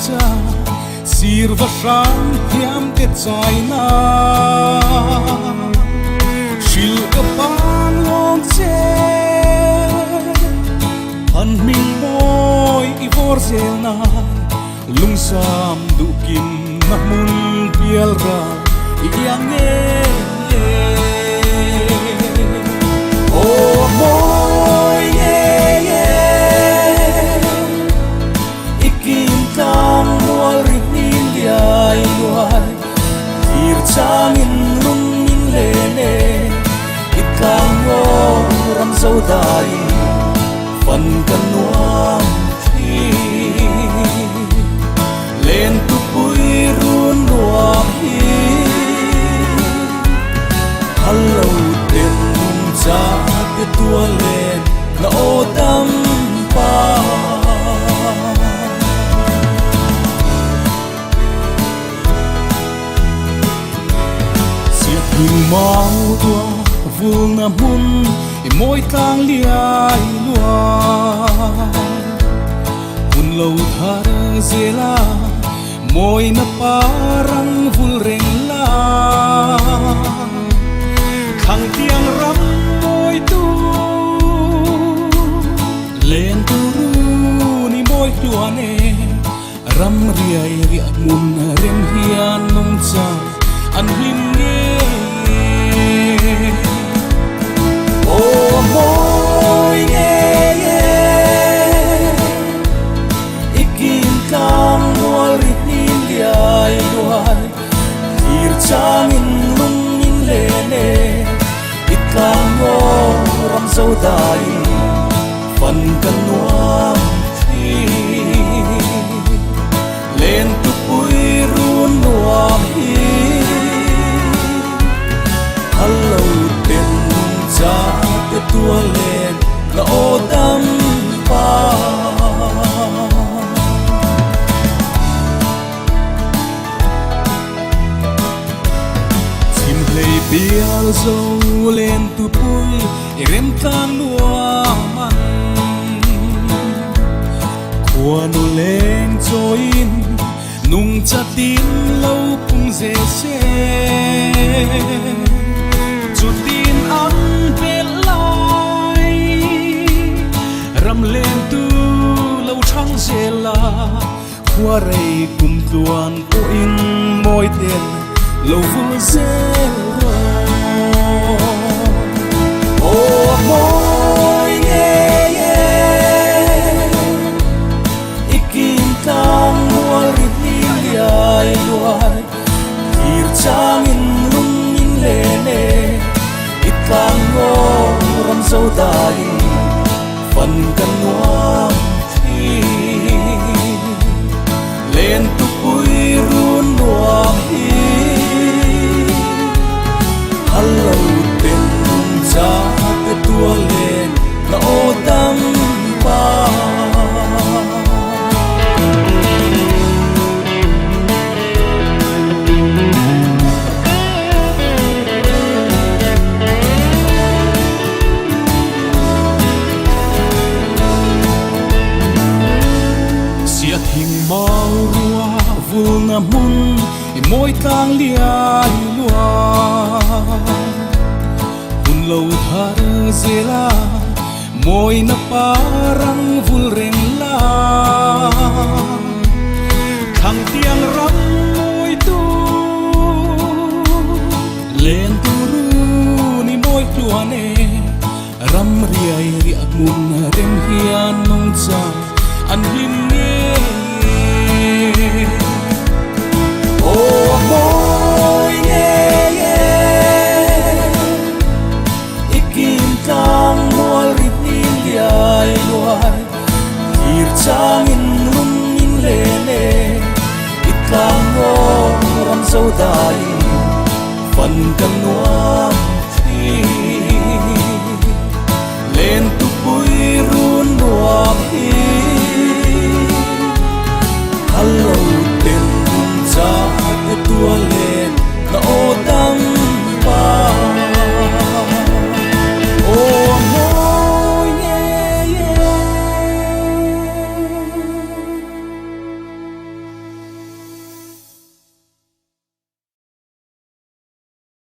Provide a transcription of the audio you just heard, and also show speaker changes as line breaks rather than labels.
cha sir va hrang thiam te chai na hril ka pang lawng che han hming mawi i vawr zel na lungsam duh kim na hmun pial ral i iang nge Aw mawi nge nge i kim tlang mual ri hnim liai luai thlir changin lung in len e i tlang ngaw ram zo dai fan ka nuam thin len tupui run nuam hi Hello ten nung cha te tua len na aw dam pa. Siat hming mau tua vul na hmun i mawi tlang liai luai. Hun lo thar zela mawi na parang vul reng la. Thlang tiang ram mawi tu len turu ni mawi hluan e. Ram riai riah hmun rem hian nungcha an hlim nge. Aw mawi nge nge i kim tlang mual ri hnim liai luai thlir changin lung in len e i tlang ngaw ram zo dai fan ka nuam thin len tupui run nuam hi hello ten cha te tua len na aw dam pa. Chim hlei bial zo len tupui i rem tlang nuam an khuanu leng chawiin nung chatin lo pung zel se chutin an hmel lai ram len tu lo thang zel la khua rei kum tluan pawhin mawi ten lo vul zel rawh. Aw mawi nge nge i kim tlang mual ri hnim liai luai thlir changin lung in len e i tlang ngaw ram zo dai fan ka nuam thin len tupui run nuam hi hello ten nung cha te tua len na aw dam pa. Sia thing mau rua vul na hmun i mawi tlang liai luai hun lo thar zela mawi na parang vul reng la thlang tiang ram mawi tu len turu ni mawi hluan e ram riai riah hmun rem hian nungcha an hlim nge. Aw mawi nge nge i kim tlang mual ri hnim liai luai thlir changin lung in len e i tlang ngaw ram zo dai fan ka nuam thin.